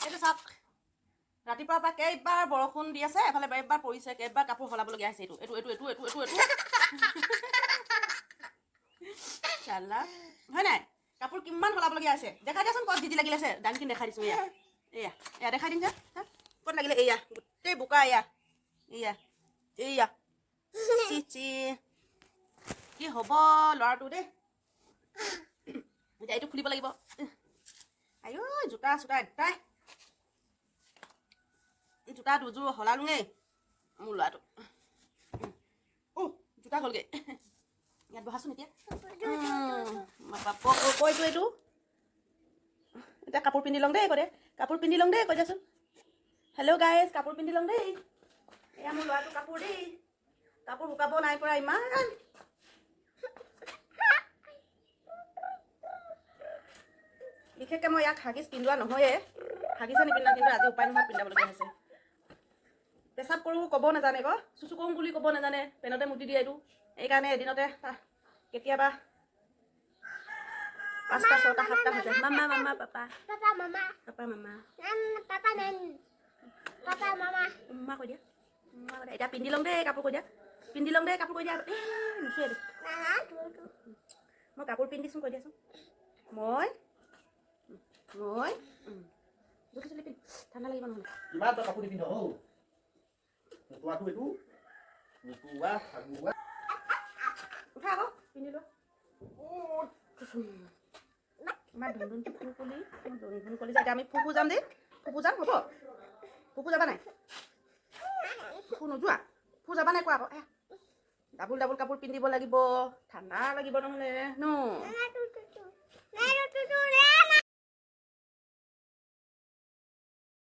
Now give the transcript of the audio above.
এইটো চাওক, ৰাতিপুৱাৰ পৰা কেইবাৰ বৰষুণ দি আছে, এফালে এবাৰ পৰিছে, কেইবাৰ কাপোৰ সলাবলগীয়া হৈছে। এইটো এইটো এইটো এইটো এইটো এইটো এইটো চাল্লা, হয় নাই? কাপোৰ কিমান সলাবলগীয়া হৈছে। দেখাই দিয়াচোন, ক'ত যি যি লাগিলে আছে। দাংখিনি দেখাই দিছোঁ। এয়া, এয়া, এয়া, দেখাই দিম যা। হা? ক'ত লাগিলে? এয়া গোটেই বোকা। এয়া, এয়া, এয়া। চি চি, কি হ'ব ল'ৰাটো দেই। এতিয়া এইটো খুলিব লাগিব। আইঅ, জোতা চোতা এটাই, জোতা দুযোৰ সলালোঙেই মোৰ ল'ৰাটো। অ' জোতা গ'লগৈ। ইয়াত বহাচোন এতিয়া। বাপ, ক এইটো এইটো। এতিয়া কাপোৰ পিন্ধি লওঁ দেই। কৈ দে, কাপোৰ পিন্ধি লওঁ দেই। কৈ দিয়াচোন, হেল্ল' গাইজ, কাপোৰ পিন্ধি লওঁ দেই। এয়া মোৰ ল'ৰাটো কাপোৰ দেই। কাপোৰ শুকাব নাই পৰা ইমান। বিশেষকৈ মই ইয়াক হাগিজ পিন্ধোৱা নহয়ে, হাগিছে নিপিন্ধা, কিন্তু আজি উপায় নোহোৱাত পিন্ধাবলগীয়া হৈছে। পেচাব কৰোঁ ক'ব নাজানে, ক চুচু কৰোঁ বুলি ক'ব নাজানে, পেনতে মুতি দিয়ে এইটো। সেইকাৰণে এদিনতে কেতিয়াবা পাঁচটা, ছটা, সাতটা হৈ যায়। মামা, মামা, পাপা। Papa, mama. Papa, মামা। Nan, papa, nan. Papa, mama. উম্মা কৈ দিয়া, উম্মা কৈ দিয়া। এতিয়া পিন্ধি লওঁ দেই কাপোৰ কৈ দিয়া। পিন্ধি লওঁ দেই কাপোৰ কৈ দিয়া। এই নুচুৱে এইটো। Nana, tu, tu. মই কাপোৰ পিন্ধিছোঁ কৈ দিয়াচোন। মই জুলি চুলি পিন্ধ, ঠাণ্ডা লাগিব নহ'লে। কিমান তই কাপোৰ নিপিন্ধ? হৌ, মুতুৱাটো এইটো মুতুৱা ফাগুৱা। উঠা আকৌ, পিন্ধি লোৱা। আমাৰ ধুন ধুন ফুকলি, ধুন ধুন কলি। এতিয়া আমি ফুফু যাম দেই, ফুফু যাম। হ'ব, ফুফু যাবা নাই? ফুফু নোযোৱা? ফুফু যাবা নাই কোৱা আকৌ। এ ডাবুল ডাবুল কাপোৰ পিন্ধিব লাগিব, ঠাণ্ডা লাগিব নহ'লে ন। Nana, tu, tu, tu. Nana, tu, tu, nana.